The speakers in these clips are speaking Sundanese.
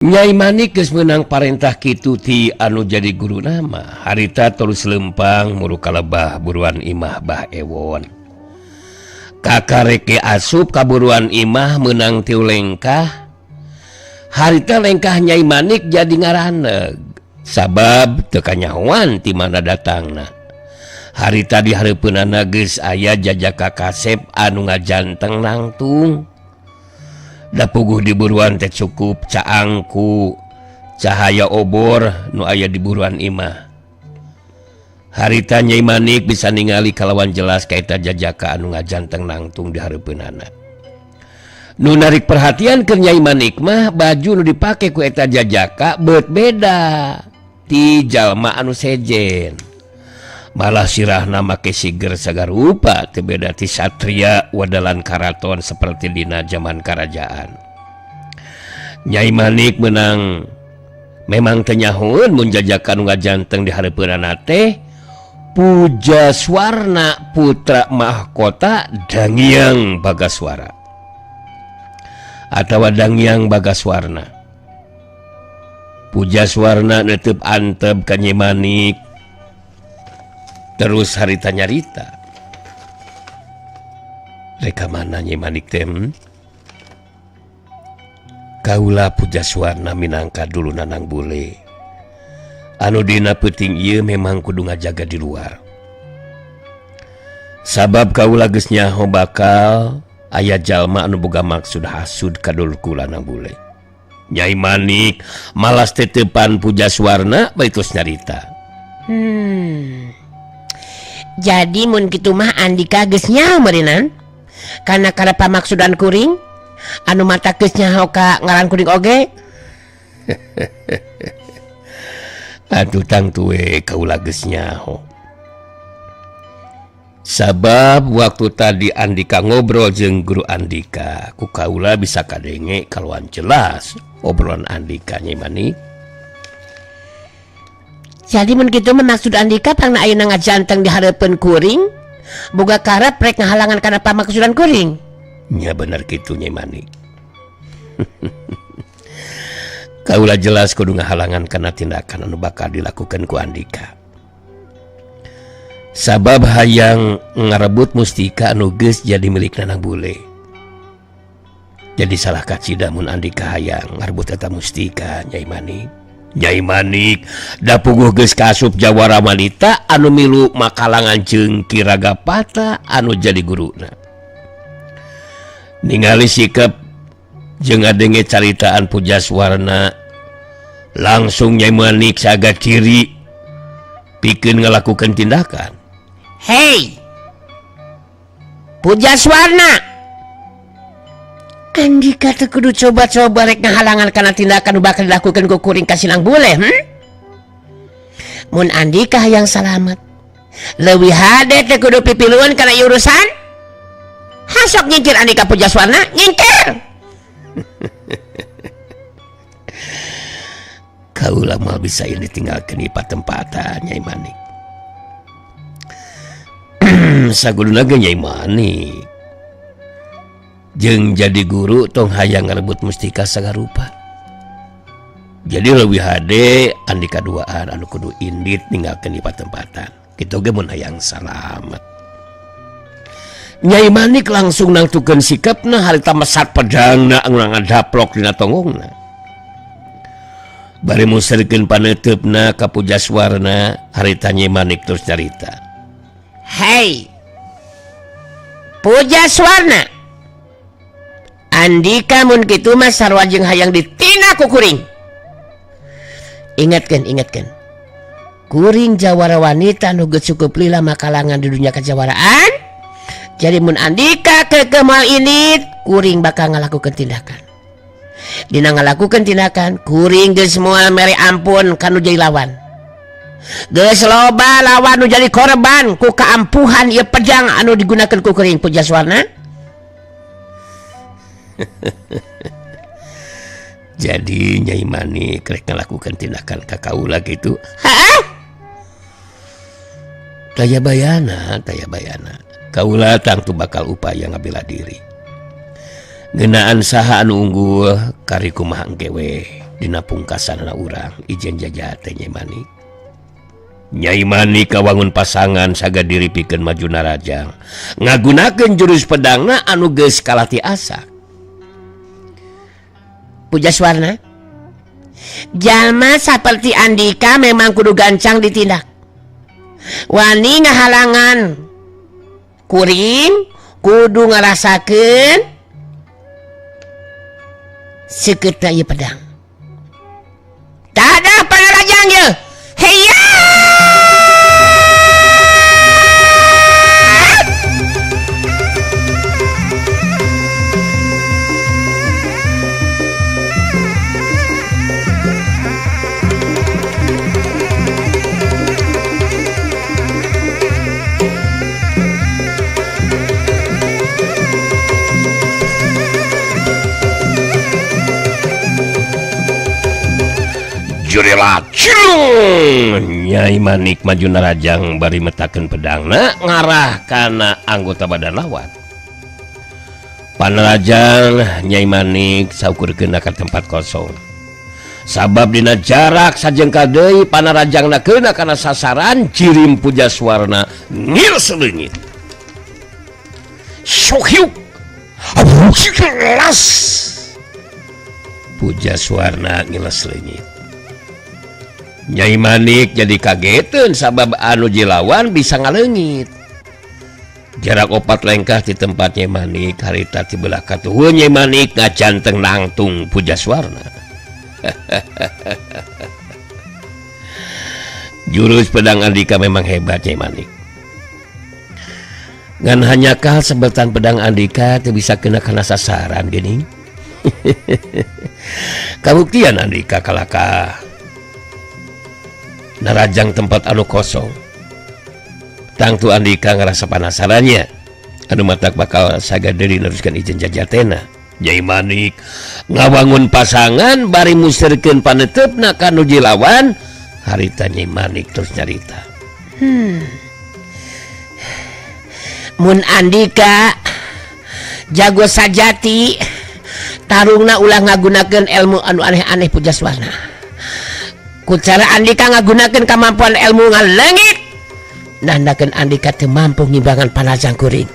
Nyai Manik geus meunang parentah kitu ti anu jadi guru nama harita terus lempang muru kalebah buruan imah Bah Ewon. Kakareke asup kaburuan imah meunang tiu lengkah harita lengkah Nyai Manik jadi ngaraneg sabab teu kanyahoan ti mana datangna. Harita di hareupeunana geus aya jajaka kasep anu ngajanteng nangtung. Da puguh di buruan teh cukup caangku cahaya obor nu aya di buruan imah. Harita Nyai Manik bisa ningali kalawan jelas kaita jajaka anu ngajanteng nangtung di hareupeunana. Nu narik perhatian ke Nyai Manik mah baju nu dipake ku eta jajaka beut beda ti jalma anu sejen. Malah sirahna make siger sagarupa teu beda ti satria wadalan karaton seperti dina zaman kerajaan. Nyai Manik menang memang teu nyahoeun mun jajaka nu ngajanteng di hareupeunana teh Puja Swarna putra mahkota Dangyang Bagaswara atawa Dangyang Bagaswarna. Puja Swarna netep antep ka Nyai Manik terus harita nyarita. Reka mana Nyai Manik teh? Kaula Puja Swarna minangka dulu nanang bule. Anu dina peuting ieu memang kudu ngajaga di luar. Sabab kaula geus nyaho bakal aya jalma anu boga maksud hasud ka dulur kula nang bule. Nyai Manik malas tetepan Puja Swarna bari terus nyarita. Jadi mun kitu mah Andika geus nyaho meureunnan kana kana pamaksudan kuring anu mata geus nyaho ka ngaran kuring oge. Aduh tangtu we kaula geus nyaho. Sabab waktu tadi Andika ngobrol jeung guru Andika, ku kaula bisa kadenge kaluan jelas obrolan Andika Nyai Manik. Jadi mun kitu mah maksud Andika pangna ayeuna ngajanteng di hareupeun kuring, boga karep rek ngahalangan kana pamaksudan kuring. Nya bener kitu Nyai Manik. Kaula jelas kudu ngahalangan kana tindakan anu bakal dilakukan ku Andika. Sabab hayang ngarebut mustika anu geus jadi milik Nanang Bule. Jadi salah kacida mun Andika hayang ngarebut eta mustika Nyai Manik. Nyai Manik da puguh geus kaasup jawara wanita anu milu makalangan jeung Ki Ragapata anu jadi guruna. Ningali sikap jeung ngadenge caritaan Puja Swarna langsung Nyai Manik saga ciri pikeun ngalakukeun tindakan. Hei Puja Swarna, Andika teu kudu coba-coba rek ngahalangan kana tindakan nu bakal dilakukeun ku kuring ka Sinang Bule, Mun Andika hayang salamet, leuwih hade teh kudu pipiluan kana ieu urusan. Hasok nyingkir Andika Puja Swarna, nyingkir. Kaula mah bisa ini tinggalkeun di patempatan Nyai Manik. Saguduna ge Nyai Manik jeung jadi guru tong hayang ngarebut mustika sagarupa. Jadi leuwih hade Andika duaan anu kudu indit ninggalkeun di patempatan. Kitu ge mun hayang salamet. Nyai Manik langsung nangtukeun sikapna harita mesat pedangna anu ngadaplok dina tonggongna. Bari muserkeun paneuteup ka Puja Swarna harita Nyai Manik terus carita. Hei Puja Swarna, Andika mun kitu mah sarua jeung hayang ditina ku kuring. Ingatkeun, ingatkeun. Kuring jawara wanita nu geus cukup lila makalangan di dunia kejawaraan. Jadi mun Andika kekeh moal indit, kuring bakal ngalakukeun tindakan. Dina ngalakukeun tindakan, kuring geus moal mere ampun ka nu jadi lawan. Geus loba lawan nu jadi korban ku kaampuhan ieu pedang anu digunakeun ku kuring Puja Swarna. Jadi Nyai Manik rek ngalakukeun tindakan ka kaula kitu. Heeh. Taya bayana, taya bayana. Kaula tangtu bakal upaya ngabela diri. Ngeunaan saha anu unggul kari kumaha engke we. Dina pungkasanana urang ijen jajah teh Nyai Manik. Nyai Manik kawangun pasangan saga diri pikeun maju narajang ngagunakeun jurus pedangna anu geus kalati asak. Pujaswarna, jalma saperti Andika memang kudu gancang ditindak. Wani ngahalangan kuring kudu ngarasakeun seukeutna ieu pedang. Tadah panarajang ye. Heya! Jurela cilung Nyai Manik maju narajang bari metakeun pedangna ngarah kana anggota badan lawan. Panarajang Nyai Manik saukur keuna ka tempat kosong. Sabab dina jarak sajengkal deui panarajangna keuna kana sasaran cirim Pujaswarna ngil seleungit. Sohyuk kelas Pujaswarna ngiles leungit. Nyai Manik jadi kageteun sabab anu jilawan bisa ngaleungit. Jarak 4 lengkah di tempat Nyai Manik harita ti belah katuhu Nyai Manik ngacanteng nangtung Pujaswarna. Jurus pedang Andika memang hebat Nyai Manik. Ngan hanyakal sebetan pedang Andika teu bisa kena kana sasaran geuning. Kabuktian Andika kalakah narajang tempat anu kosong. Tangtu Andika ngerasa penasarannya anu matak bakal saga deui neruskeun ijen jajatena. Nyai Manik ngawangun pasangan bari musirkeun paneuteup ka nu jilawan. Harita Nyai Manik terus nyarita. Mun Andika jago sajati tarungna ulah ngagunakeun ilmu anu aneh-aneh Pujaswarna. Kucara Andika ngagunakeun kemampuan ilmu ngaleungit, nandakeun Andika teu mampu ngimbangan panajang kuring.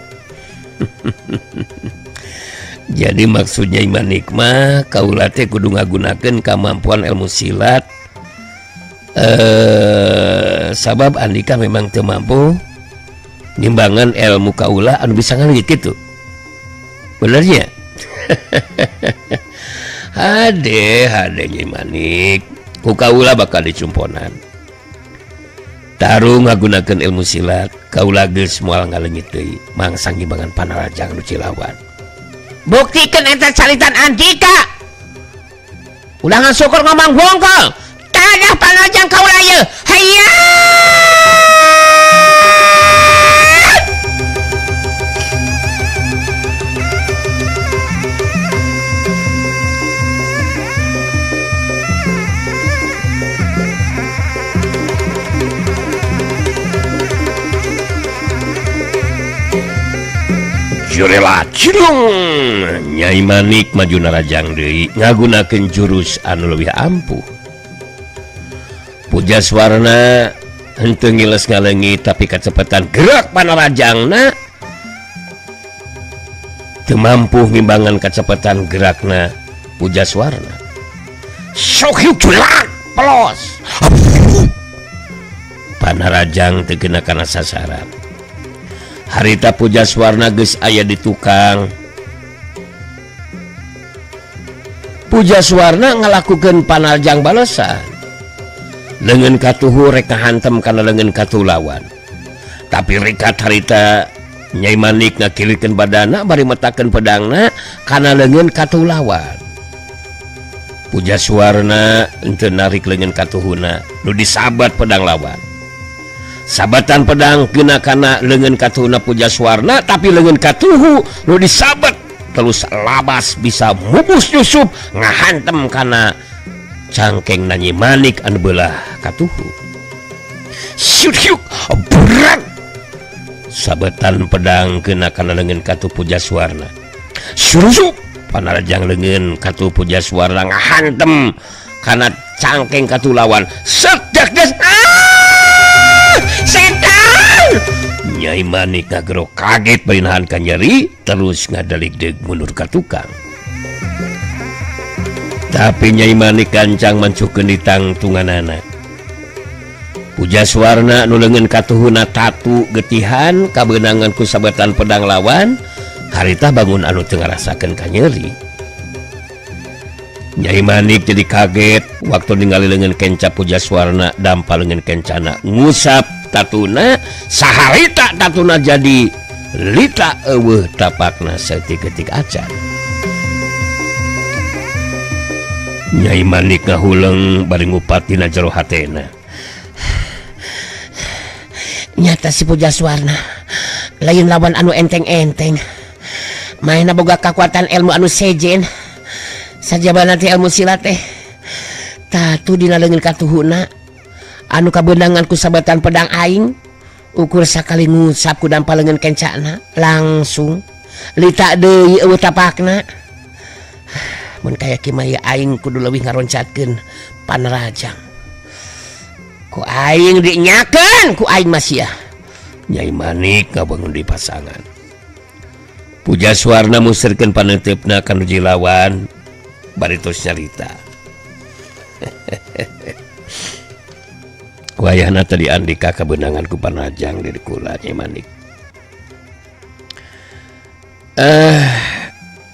Jadi maksudnya Nyai Manik mah kaula teh kudu ngagunakeun kemampuan ilmu silat. Sabab Andika memang teu mampu ngimbangan ilmu kaula anu bisa ngaleungit kitu. Benernya? Hade hade Nyai Manik. Ku kaula bakal dicumponan. Tarung ngagunakeun ilmu silat, kaula geus moal ngaleungit deui mangsa ngimbangan panarajang nu cilawan. Buktikeun eta caritan Andika. Ulah ngasukur ngomong bongkol. Tadah panarajang kaula ieu. Hayya! Jurela cilung Nyai Manik maju narajang deui ngagunakeun jurus anu leuwih ampuh. Pujaswarna henteu ngiles ngaleungit tapi kacepetan gerak panarajangna teu mampu ngimbangan kacepetan gerakna Pujaswarna. Sok julak pelos. Panarajang teu kena kana sasaran. Harita Pujaswarna geus aya di tukang. Pujaswarna ngalakukeun panarjang balesan. Leungeun katuhu rek ngahantem kana leungeun katuhu lawan. Tapi rikat harita Nyai Manik ngakilikeun badana bari metakeun pedangna kana leungeun katuhu lawan. Pujaswarna henteu narik leungeun katuhuna nu disabat pedang lawan. Sabatan pedang kena kana leungeun katuhuna Pujaswarna tapi leungeun katuhu nu disabat terus labas bisa mubus nyusup ngahantem kana cangkeng Nyai Manik anu beulah katuhu. Syuk berat. Sabetan pedang kena kana leungeun katuh Pujaswarna. Surusup panarajang leungeun katuh Pujaswarna ngahantem Kana cangkeng katulawan. Sedak des. Setan! Nyai Manik ngagero kaget bari nahan ka nyeri terus ngadaligdeg mundur ka tukang. Tapi Nyai Manik gancang mancukeun di tangtunganana. Pujaswarna nu leungeun katuhuna tatu getihan kabeunangan ku sabetan pedang lawan harita bangun anu teu ngarasakeun ka nyeri. Nyai Manik jadi kaget waktu ningali leungeun kenca Pujaswarna dampa leungeun kencana ngusap tatuna saharita tatuna jadi lita eueuh tapakna saeutik-eutik acan. Nyai Manik ngahuleng bari ngupat dina jero hatena. Nyata si Pujaswarna lain lawan anu enteng-enteng. Maena boga kakuatan ilmu anu sejen. Sajaba nanti ilmu silat teh tatu dina leungeun katuhuna anu kabeunangan ku sabetan pedang aing ukur sakali ngusap ku dampa leungeun kencana langsung lita deui eueuh tapakna. Mun kaya kieu mah aing kudu leuwih ngaroncatkeun panarajang. Ku aing dinyakeun ku aing masih. Nyai Manik ngabangun di pasangan. Pujaswarna musirkeun paneuteup-na ka nu lawan bari terus nyarita. Wayahna tadi Andika kabeunangan ku panajang diri kula Nyai Manik.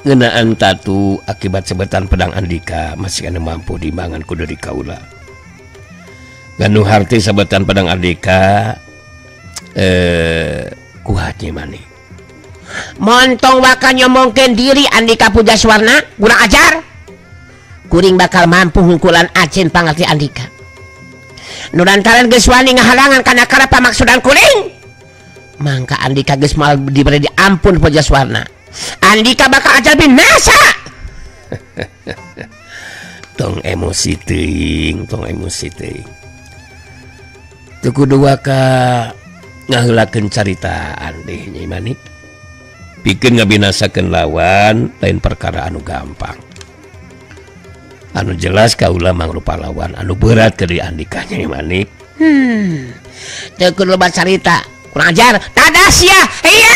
Ngeunaan tatu akibat sebetan pedang Andika masih anu mampu dimangan ku deui kaula. Ganu harti sabetan pedang Andika kuat Nyai Manik. Montong bakal nyomongkeun diri Andika Pujaswarna kurang ajar. Kuring bakal mampu hungkulan acen pangarti Andika. Nu lantaran geus wani ngahalangan kana karep pamaksudan kuring. Mangka Andika geus moal diberi diampun Pujaswarna. Andika bakal ajar binasa. Tong emosi teuing, tong emosi teuing. Teu kudu waka ngaheulakeun carita andeh Nyai Manik. Pikeun ngabinasakeun lawan lain perkara anu gampang. Anu jelas kaula mangrupa lawan anu berat keur Andika Nyai Manik. Teu kudu loba carita, kurang ajar. Tadas ya. Iya.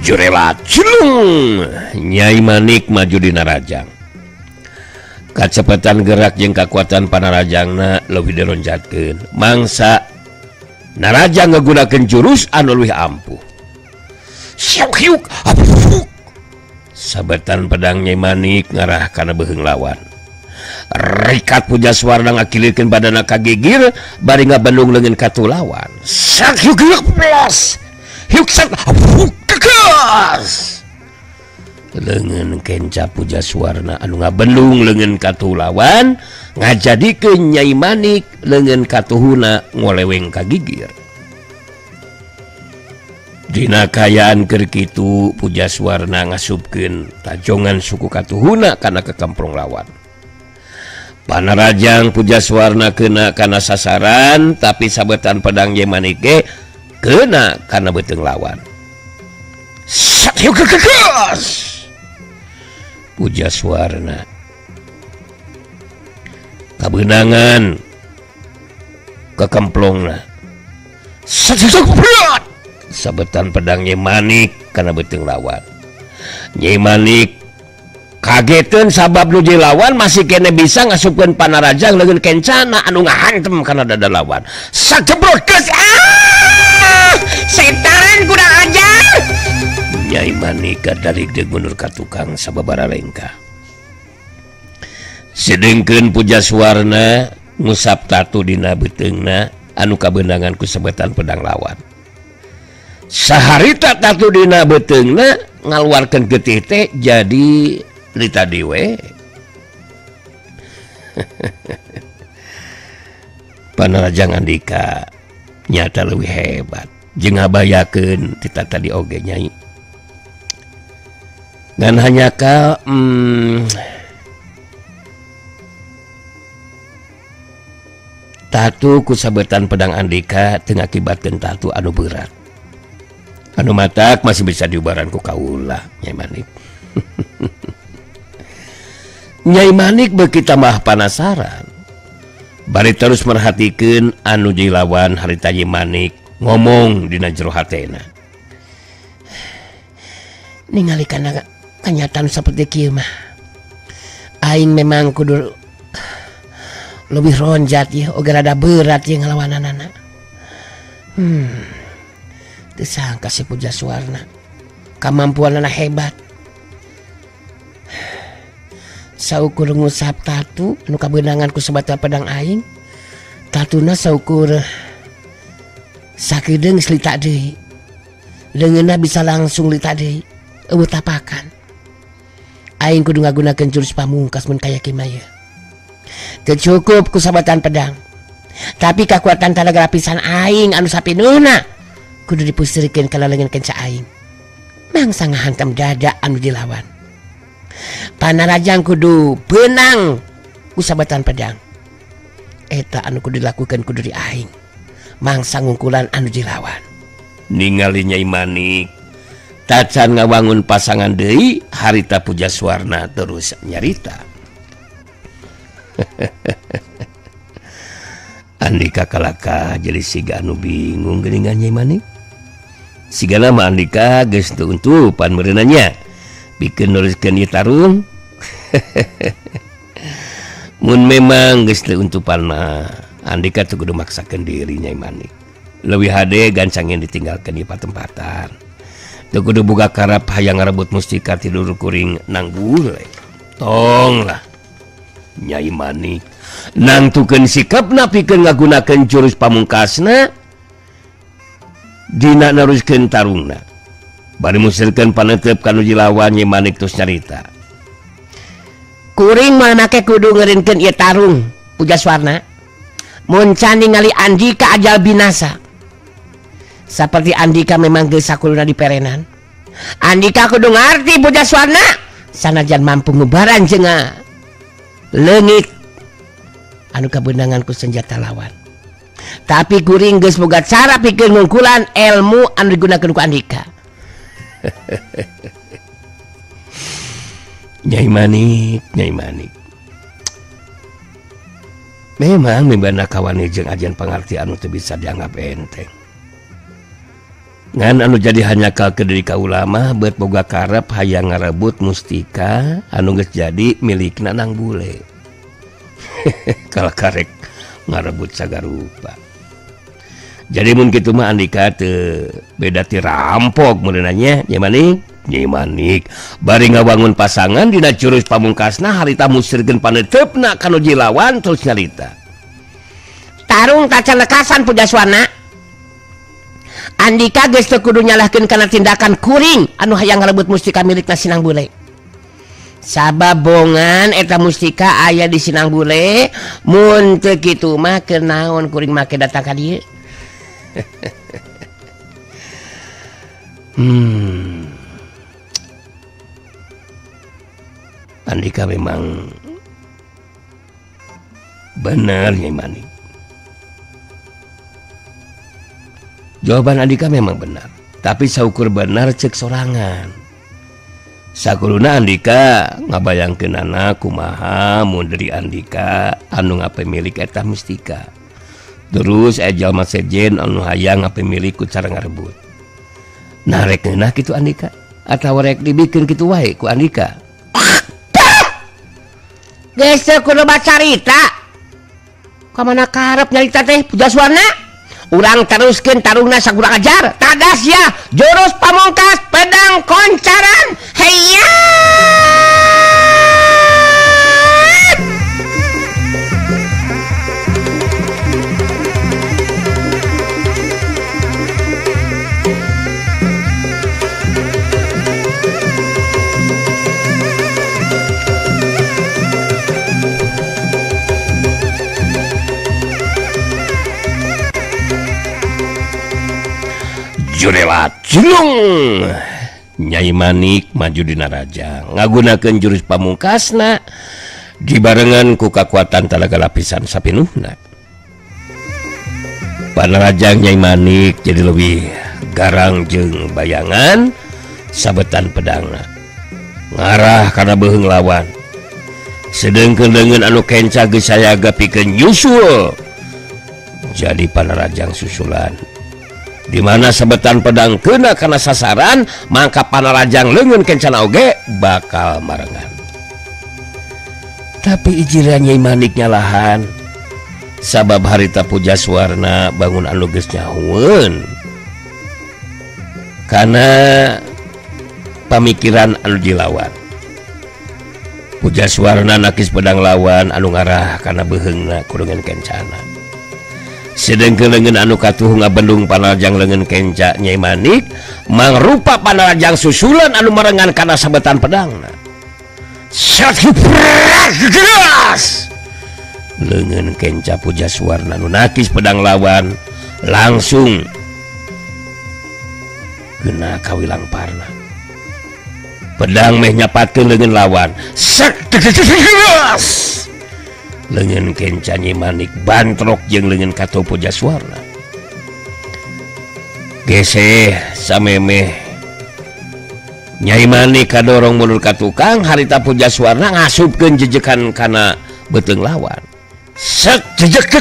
Jurela cilung Nyai Manik maju dina rajang. Kacepetan gerak jeung kakuatan panarajangna leuwih dironcatkeun. Mangsa narajang ngagunakeun jurus anu leuwih ampuh. Siuk hiuk apuk. Sabetan pedang Nyai Manik ngarah kana beuheung lawan. Rikat Pujaswarna ngakilirkeun badana ka gigir bari ngabendung leungeun katu lawan. Sak hiuk hiuk plus. Hiuk sak apuk. Leungeun kenca Pujaswarna anu ngabendung leungeun katulawan ngajadikeun Nyai Manik leungeun katuhuna ngoleweng ka gigir. Dina kaayaan keur kitu Pujaswarna ngasupkeun tajongan suku katuhuna kana kekamprong lawan. Panarajang Pujaswarna kena kana sasaran tapi sabetan pedang Nyai Manik ge kena kana beuteung lawan. Pujaswarna kabeunangan kekemplongna sabetan pedang Nyai Manik kana beuteung lawan. Nyai Manik kageteun sabab nu lawan masih kene bisa ngasupkeun panarajang leungeun kencana anu ngahantem kana dada lawan. Sajebrot geus setan kurang ajar. Nyai Manik dari mundur ka tukang sababara lengkah. Sedengkeun Pujaswarna ngusap tatu dina beuteungna anu kabeunangan ku sabetan pedang lawan. Saharita tatu dina beuteungna ngaluarkeun getih teh jadi lita dewe. Panarajang Andika nyata leuwih hebat Jeung ngabayakeun ti tadi oge Nyai. Ngan hanya ka tatu ku sabetan pedang Andika teu ngakibatkeun tatu anu berat. Anu matak masih bisa diubaran ku kaula Nyai Manik. Nyai Manik beuki tambah panasaran. Bari terus merhatikeun anu dilawan harita Nyai Manik ngomong dina jero hatena. Ningali kana kenyataan seperti kieu mah aing memang kudu lebih ronjat ya, oge rada berat ya ngelawananana. Teu sangka si Puja Suwarna kamampuanana hebat. Saukur ngusap tatu anu kabeunangan ku sabatal pedang aing, tatuna saukur sakedeung geus lita deui. Leungeunna bisa langsung lita deui, eueuh tapakan. Aing kudu ngagunakeun jurus pamungkas mun kaya kieu mah. Teu cukup ku sabatan pedang, tapi kakuatan tanaga lapisan aing anu sapinuhna kudu dipusirikeun kana leungeun kenca aing. Mangsa ngahantam dada anu dilawan. Panarajang kudu beunang ku sabatan pedang. Eta anu kudu dilakukeun kudu di aing. Mangsa ngungkulan anu dilawan. Ningali Nyai Manik tacan ngawangun pasangan deui, harita Puja Suwarna terus nyarita. Andika kalaka jadi siga anu bingung geuningan Nyai Manik. Sigana mah Andika geus teu untupan meureunanya pikeun nuliskeun ieu tarung. Mun memang geus teu untupan mah Andika teu kudu maksakeun diri Nyai Manik. Leuwih hade gancangin ditinggalkeun ieu patempatan. Teu kudu boga karep hayang ngarebut mustika tidur kuring nang bule. Tong lah Nyai Manik nangtukeun sikapna pikeun ngagunakeun jurus pamungkasna dina neruskeun tarungna. Bari musirkeun panetep ka nu dilawan Nyai Manik tos nyarita. Kuring mah make kudu ngeureunkeun ieu tarung Puja Suwarna. Mun can ningali Andika ajal binasa. Saperti Andika memang geus sakuluna diperenan. Andika kudu ngarti Puja Suwarna sanajan mampu ngubaran jeung leungit anu kabeunangan ku senjata lawan. Tapi kuring geus boga cara pikeun ngungkulan ilmu anu digunakeun ku Andika. Nyai Manik, Nyai Manik. Memang mibana kawani jeung ajian pangarti anu teu bisa dianggap enteng. Ngan anu jadi hanyakal ke diri kaula mah beut boga karep hayang ngarebut mustika anu geus jadi milikna nang bule. Kalah karek ngarebut sagarupa. Jadi mun kitu mah Andika teu beda ti rampok meureunna nya Nyai Manik. Nyai Manik bari ngawangun pasangan dina jurus pamungkasna harita musirkeun paneutepna ka nu dilawan terus nyarita. Tarung tacan lekasan Puja Suwarna. Andika geus teu kudu nyalahkeun kana tindakan kuring anu hayang ngarebut mustika milikna Sinang Bule. Sabab bongan eta mustika aya di Sinang Bule, mun teu kitu mah kenaon kuring make datang ka dieu. Andika memang benar Nyai Manik. Jawaban Andika memang benar, tapi saukur benar cek sorangan. Sakuluna Andika ngabayangkeunana kumaha mun deui Andika anu ngapemilik eta mustika. Terus aya jalma sejen anu hayang ngapemilik ku cara ngarebut. Nah rek ngeunah kitu Andika atawa rek dibikeun kitu wae ku Andika. Geus teu kudu bacarita. Ka mana karep nyarita teh Puja Suwarna? Urang teruskeun tarungna sakurang ajar. Tadas ya, jurus pamungkas pedang koncaran. Heya! Jurelat cilung. Nyai Manik maju dina rajang ngagunakeun jurus pamungkasna dibarengan ku kakuatan talaga lapisan sapinuhna. Panarajang Nyai Manik jadi lebih garang jeung bayangan sabetan pedangna ngarah kana beuheung lawan. Sedengkeun leungeun anu kenca geus sayaga pikeun nyusul jadi panarajang susulan. Di mana sabetan pedang kena kana sasaran, mangka panarajang leungeun kencana oge bakal marengan. Tapi ijiran Nyai Manik nyalahan sabab harita Pujaswarna bangun anu geus nyahueun kana pamikiran anu dilawan. Pujaswarna nakis pedang lawan anu ngarah kana beuheungna kurungan kencana. Sedengkeun leungeun anu katuhu ngabendung panarajang leungeun kenca Nyai Manik mangrupa panarajang susulan anu marengan kana sabetan pedangna. Leungeun kenca Pujaswarna nu nakis pedang lawan langsung kena kawilang parna. Pedang meh nyapatkeun leungeun lawan. Leungeun kenca Nyi Manik bantrok jeung leungeun katuhu Pujaswarna. Geseh samemeh Nyai Manik kadorong mundur ka tukang, harita Pujaswarna ngasupkeun jejekan kana beuteung lawan. Set jejek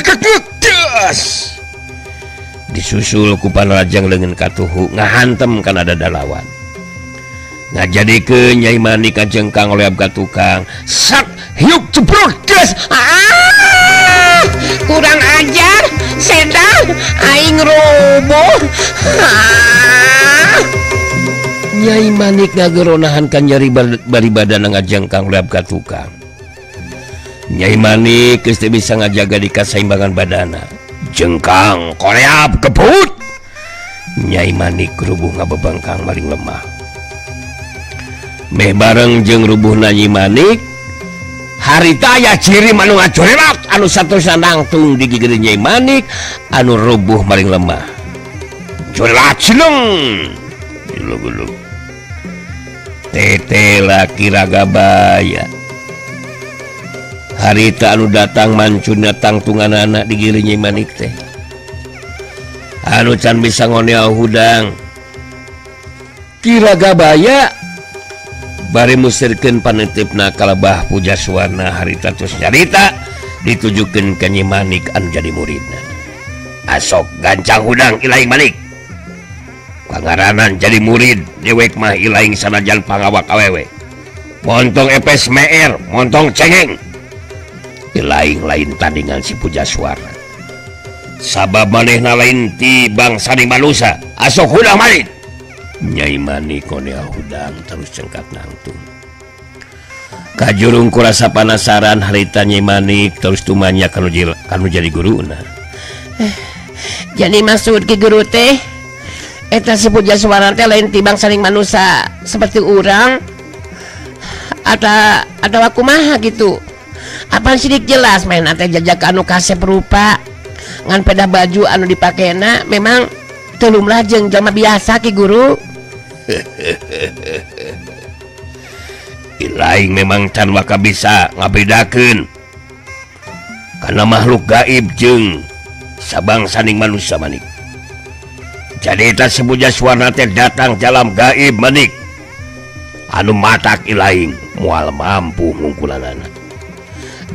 des. Disusul ku panarajang leungeun katuhu ngahantem kana dada lawan. Ngajadikeun Nyai Manik kajengkang oleab ka tukang. Sat hiup jebrok des. Ah, kurang ajar, sedang aing roboh. Ah. Nyai Manik ngageronahan kan nyeri bari badan ngajengkang oleab ka tukang. Nyai Manik geus teu bisa ngajaga di kasaimbangan badana. Jengkang koreap kebut. Nyai Manik rubuh ngabebengkang maring lemah. Meh bareng jeung rubuhna Nyi Manik harita aya ciri anu ngacorelat anu saterusna nangtung di gigir Nyai Manik anu rubuh maring lemah. Corelat cileng dilugulug. Tete laki raga baya. Harita anu datang mancuna tangtunganana di gigir Nyai Manik teh. Anu can bisa ngonea hudang. Ki Raga Baya bari musirkeun panetepna kalebah Pujaswarna harita terus nyarita ditujukeun ka Nyi Manik anu jadi muridna. Asok gancang hudang ilaing Manik. Pangaranan jadi murid dewek mah ilaing sanajan pangawak awewe. Montong epes meer, montong cengeng. Ilaing lain tandingan si Pujaswarna. Sabab manehna lain ti bangsa manusa. Asok hudang Manik. Nyai Manik konea hudang terus cengkat nangtung. Kajurung kurasa panasaran harita Nyai Manik terus tumanya kanu jadi guruna. Jadi maksud ki guru teh eta si Pujaswarna teh lain ti bangsa manusa seperti urang atau kumaha gitu. Apaan sidik jelas main teh jajak anu kasep rupa ngan peda baju anu dipakena memang teu lumrah jeung jalma biasa ki guru. Ilaing memang can waka bisa ngabedakeun kana makhluk gaib jeung sabangsaning manusia Manik. Jadi eta si Pujaswarna teh datang dalam gaib Manik anu matak ilaing moal mampu ngungkulanana.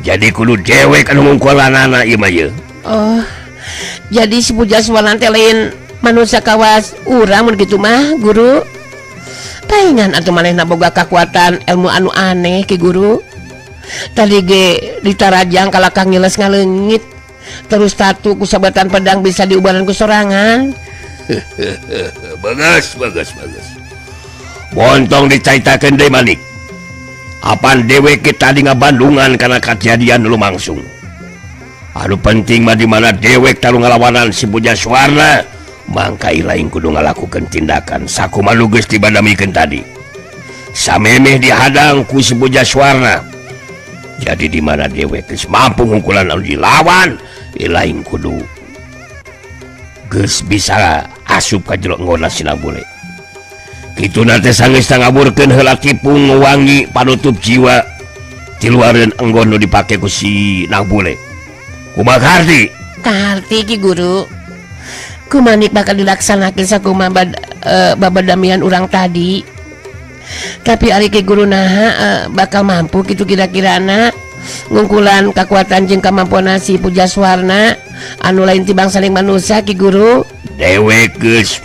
Jadi kudu dewek anu ngungkulanana ieu mah ieu. Oh, jadi si Pujaswarna teh lain manusia kawas urang mun kitu mah guru. Paingan atuh manehna boga kakuatan ilmu anu aneh ki guru. Tadi ge ditarajang kalakang ngiles ngaleungit. Terus tatu ku sabetan pedang bisa diubaran ku sorangan. Bagus, bagus, bagus. Montong dicaitakeun deui Manik. Apan dewek tadi ngabandungan kana kajadian lumangsung. Anu penting mah di mana dewek talu ngalawanan si Pujaswarna. Mangka ilaing kudu ngalakukeun tindakan sakumaha nu geus dibadamikeun tadi. Samemeh dihadang ku si Pujaswarna. Jadi di mana dewek geus mampu ngungkulan anu dilawan, ilaing kudu geus bisa Asup ka jero nggona Sinang Bule. Kituna teh sanggeus ngaburkeun heula tipung wangi panutup jiwa tiluareun enggon nu dipake ku si Nang Bule. Kumaha kaharti? Kaharti Ki Guru. Kumanik bakal dilaksanakeun sakumaha babadamian urang tadi. Tapi ari Ki Guru naha bakal mampu kitu kira-kirana ngungkulan kekuatan jeung kemampuan si Pujaswarna anu lain ti bangsa saling manusia Ki Guru. Dewek geus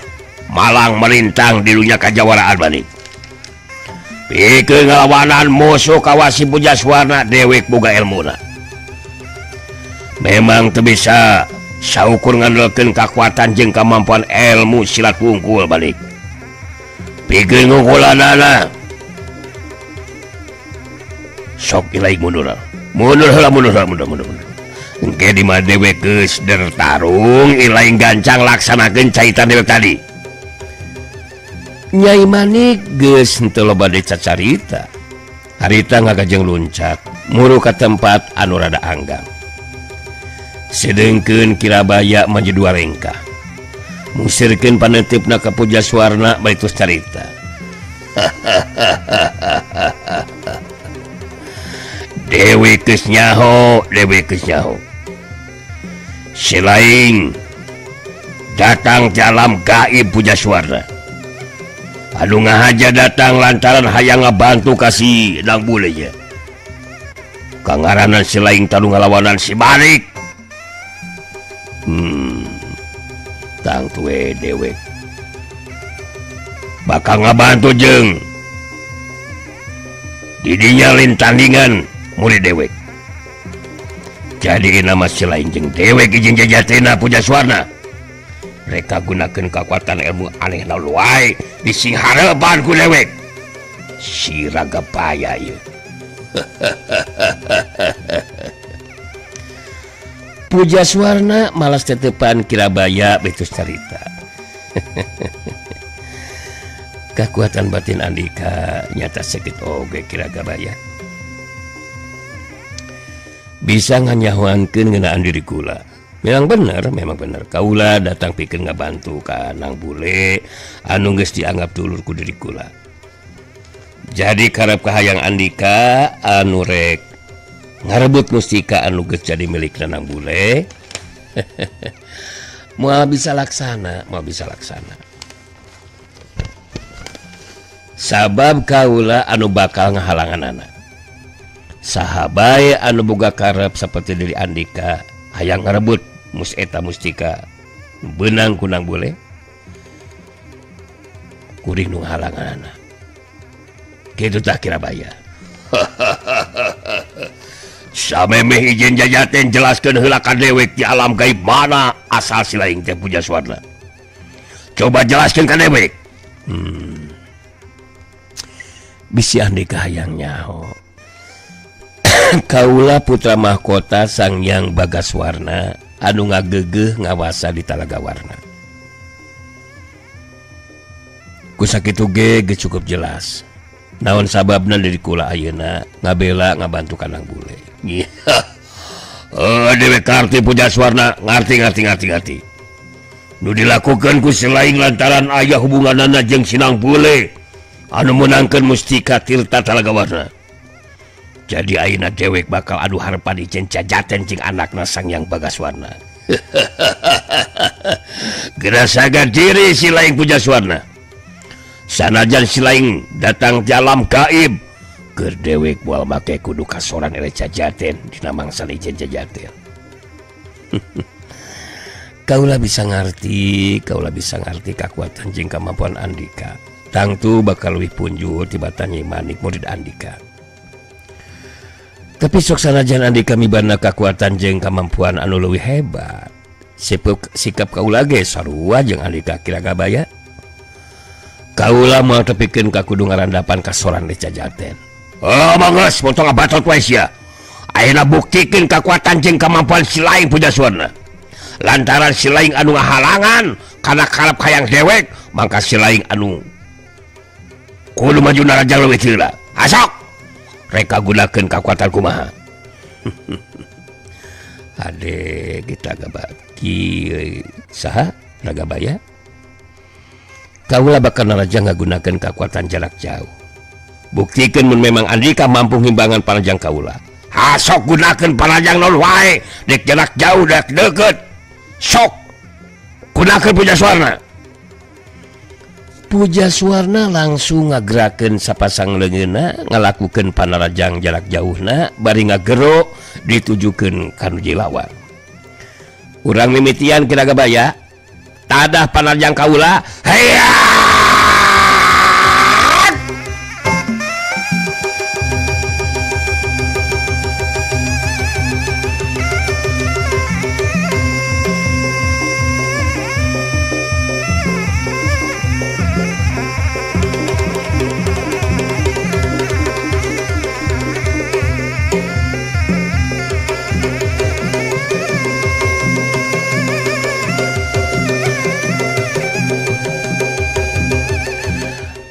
malang melintang di dunia kajawaraan balik. Pikeun ngalawanan musuh kawasi Pujaswarna dewek boga elmuna. Memang teu bisa saukur ngandelkeun kakuatan jeung kemampuan ilmu silat wungkul balik. Pikeun ngungkulanana sok ilaih mundur. Mundur heula mundur heula mundur mundur. Engke di mah dewek geus dertarung ilaing gancang laksanakeun caitan dewek tadi. Nyai Manik geus henteu loba deui cacarita. Harita ngagajeng luncat muru ka tempat anu rada anggang. Sedengkeun Kirabaya maju dua lengkah. Musirkeun panetipna ka Pujaswarna bari tos carita. Dewi geus nyaho, Dewi geus nyaho. Silaing datang ti alam gaib Pujaswarna. Anu ngahaja datang lantaran hayang ngabantu ka si Nang Bule nya. Kangaranan silaing tanu ngalawanan si Manik. Tangtu we dewek bakal ngabantu jeung didinya lin tandingan murid dewek. Jadi nama silaing jeung dewek jeung jajatena Pujaswarna. Mereka gunakeun kekuatan ilmu aneh naon wae disingharepan ku dewek. Si Raga Paya ieu. Pujaswarna malas tetepan Kirabaya betus carita. Kekuatan batin Andika nyata sakit oge Kiragabaya. Bisa nganyahoankeun ngeunaan diri kula. Memang bener kaula datang pikeun ngabantu ka Nang Bule anu geus dianggap dulur ku diri kula. Jadi karep kahayang Andika anu rek ngarebut mustika anu geus jadi milik Nang Bule. Moal bisa laksana, moal bisa laksana. Sabab kaula anu bakal ngahalanganana. Saha bae anu boga karep saperti diri Andika hayang ngarebut mus eta mustika beunang ku Nang Bule. Kuring nu ngahalanganana. Kitu tah Kirabaya. Samemeh izin jajaten jelaskeun heula ka dewek di alam gaib mana asal silaing teh Pujaswarna. Coba jelaskeun ka dewek. Bisi Andika hayang nyaho. Kaula putra mahkota Sang Hyang Bagaswarna anu ngagegeuh ngawasa di Talaga Warna. Ku sakitu ge geus cukup jelas. Naon sababna diri kula ayeuna ngabela ngabantu ka Nang Bule. Oh, dewek ngarti Pujaswarna, ngarti. Nu dilakukeun ku silaing lantaran aya hubunganana jeung si Nang Bule anu meunangkeun mustika Tirta Talaga Warna. Jadi ayeuna dewek bakal adu harepan ijen cajaten jeung anakna Sang Hyang Bagaswarna. Gerasaga diri silaing Pujaswarna. Sanajan silaing datang ti alam gaib, keur dewek moal make kudu kasoran eleh cajaten dina mangsa ijen cajaten. Kaula bisa ngarti kakuatan jeung kemampuan Andika. Tangtu bakal leuwih punjul tibatan Nyi Manik murid Andika. Tapi sok sanajan Andika mibana kakuatan jeung kemampuan anu leuwih hebat. Sikap kaula ge sarua jeung Andika Kiragabaya. Kaula moal tepikeun ka kudu ngarandapan kasoran di cajaten. Oh, manggeus montong ngabatot wae sia. Ayeuna buktikeun kakuatan jeung kemampuan silaing Pujaswarna. Lantaran silaing anu ngahalangan kana karep hayang dewek, mangka silaing anu kudu maju narajang leuwih heula. Asok reka gunakeun kakuatan kumaha. Ade kita gabaki saha Ragabaya. Kaula bakal narajang ngagunakeun kekuatan jarak jauh. Buktikeun mun memang Andika mampu ngimbangan panajang kaula. Ha sok gunakeun panajang naon wae, dek jarak jauh dek deukeut. Sok gunakeun Pujaswarna. Pujaswarna langsung ngagerakeun sapasang leungeunna ngalakukeun panarajang jarak jauhna bari ngagero ditujukeun ka nu lawan. Urang mimitian Ki Ragabaya. Tadah panarjang kaula. Heya!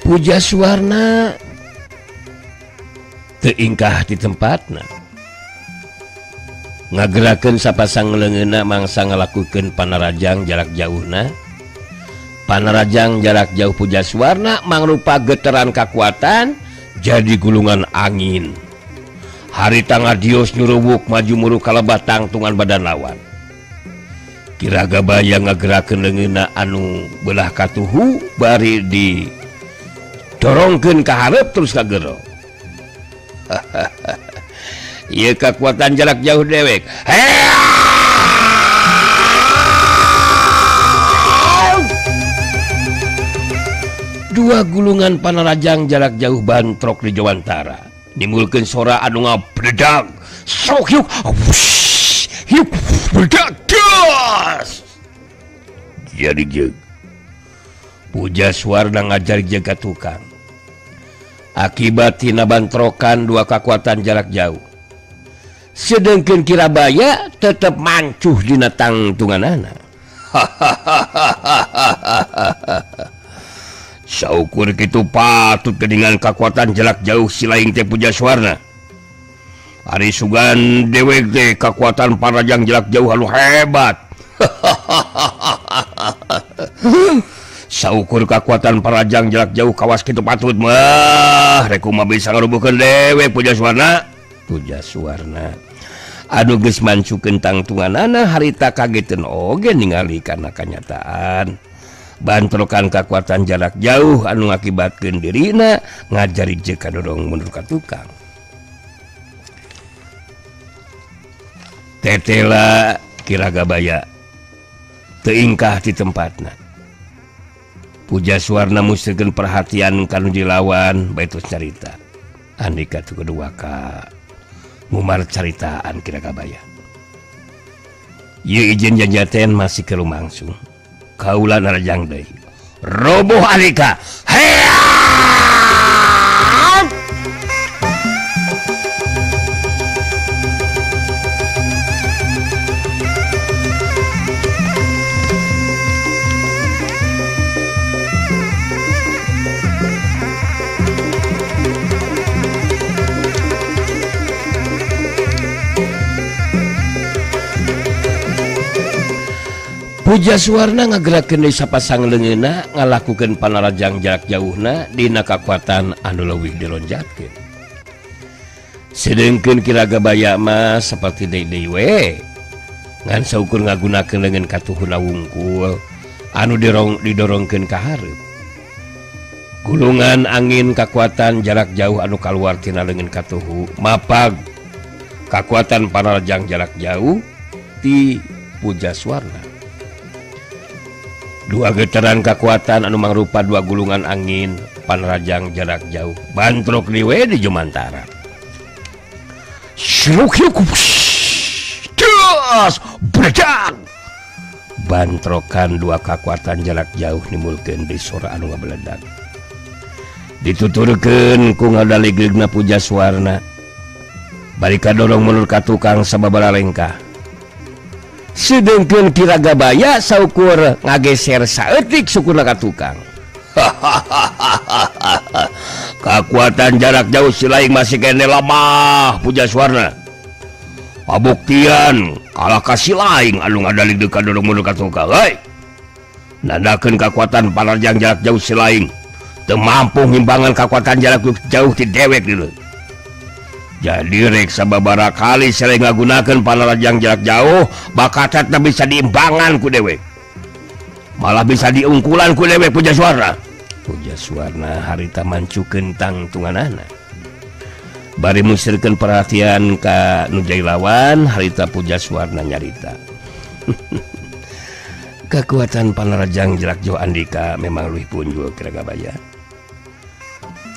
Pujaswarna teingkah di tempatna ngagerakeun sapasang leungeunna mangsa ngalakukeun panarajang jarak jauhna. Panarajang jarak jauh Pujaswarna mangrupa getaran kakuatan jadi gulungan angin. Harita ngadios nyurubuk maju muru kalebah tangtungan badan lawan. Ki Ragabaya ngagerakeun leungeunna anu belah katuhu bari di dorongkeun ka hareup terus ka gero. Ieu kakuatan jarak jauh dewek. Dua gulungan panarajang jarak jauh bantrok di Jawantara. Nimbulkeun sora anu ngabledag. Sok yuk. Yuk bledag. Jadi jeung Pujaswarna ngajar jaga tukang. Akibat tina bantrokan dua kekuatan jarak jauh. Sedengkeun Ki Rabaya tetep mancuh dina tangtunganana. Saukur kitu patut geuningan kekuatan jarak jauh si laing teh Pujaswarna. Ari sugan dewek teh kekuatan parajang jarak jauh anu hebat. Saukur kekuatan parajang jarak jauh kawas kitu patut mah rek kumaha bisa ngarubuhkeun dewek Pujaswarna. Pujaswarna anu geus mancukeun tangtunganana harita kageteun oge ningali kana kanyataan. Bantrokan kekuatan jarak jauh anu ngakibatkeun dirina ngajari jeung kadorong mundur ka tukang. Tetela Ki Ragabaya teingkah di tempatna. Pujaswarna musirkeun perhatian ka nu dilawan bae terus carita. Andika tu kedua ka ngumar caritaan Ki Ragabaya. Ieu izin janjaten masih ke lumangsung. Kaula narajang deui. Roboh Andika. Heya! Pujaswarna ngagerakeun deui sapasang leungeunna ngalakukeun panarajang jarak jauhna dina kakuatan anu leuwih dilonjatkeun. Sedengkeun Ki Ragabaya mah saperti deui-deui we. Ngan saukur ngagunakeun leungeun katuhuna wungkul anu didorongkeun ka hareup. Gulungan angin kakuatan jarak jauh anu kaluar tina leungeun katuhu mapag kakuatan panarajang jarak jauh ti Pujaswarna. Dua getaran kekuatan anu mangrupa dua gulungan angin panrajang jarak jauh bantrok diwe di Jumantara. Bantrokan dua kekuatan jarak jauh nimbulkeun deui sora anu ngabeledag. Dituturkeun ku ngadaligligna Pujaswarna. Bari kadorong mundur ka tukang sababaraha lengkah. Sedengkeun Ki Ragabaya saukur ngageser saeutik sukuna ka tukang. Kakuatan jarak jauh si laing masih kene lemah Pujaswarna. Pabuktian kalah ka si laing anu ngadaligdeg kadorong mundur ka tukang. Hei. Nandakeun kekuatan panarajang jarak jauh selain teu mampu ngimbangan kekuatan jarak jauh ti dewek dulu. Jadi rek sababaraha kali sering ngagunakeun panarajang jarak jauh bakal tetep bisa diimbangan ku dewek. Malah bisa diungkulan ku dewek Puja Suwarna. Puja Suwarna harita mancukeun tangtunganana. Bari musirkeun perhatian ka nu jadi lawan harita Puja Suwarna nyarita. Kekuatan panarajang jarak jauh Andika memang leuwih punjul Ki Ragabaya.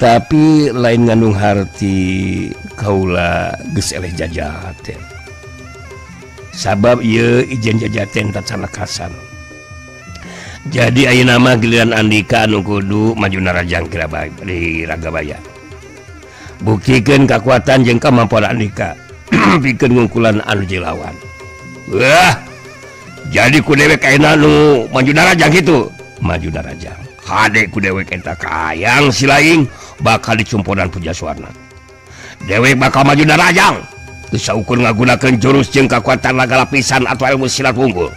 Tapi lain ngandung harti kaula geus eleh jajaten. Sabab ieu ijen jajaten tacan lekasan. Jadi ayeuna mah giliran Andika anu kudu maju narajang di Ragabaya. Buktikeun kakuatan jeung kemampuan Andika pikeun ngungkulan anu jadi lawan. Wah, jadi ku dewek ayeuna nu maju narajang kitu. Maju narajang. Hade ku dewek eta kayang silaing bakal dicumponan Puja Suwarna. Dewek bakal maju narajang. Teu saukur ngagunakeun jurus jeung kakuatan laga lapisan atau ilmu silat unggul.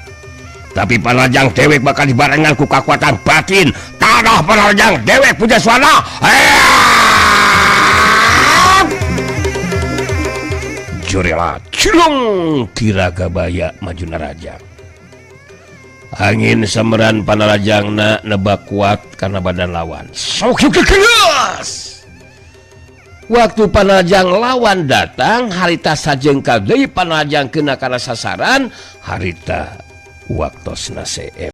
Tapi panarajang dewek bakal dibarengan ku kakuatan batin. Tanah panarajang dewek Puja Suwarna. Jurela cilung Ki Ragabaya maju narajang. Angin semeran panarajangna nebak kuat karena badan lawan. Sok keras. Waktu panarajang lawan datang, harita sajengkal deui panarajang kena kana sasaran, harita waktosna seep.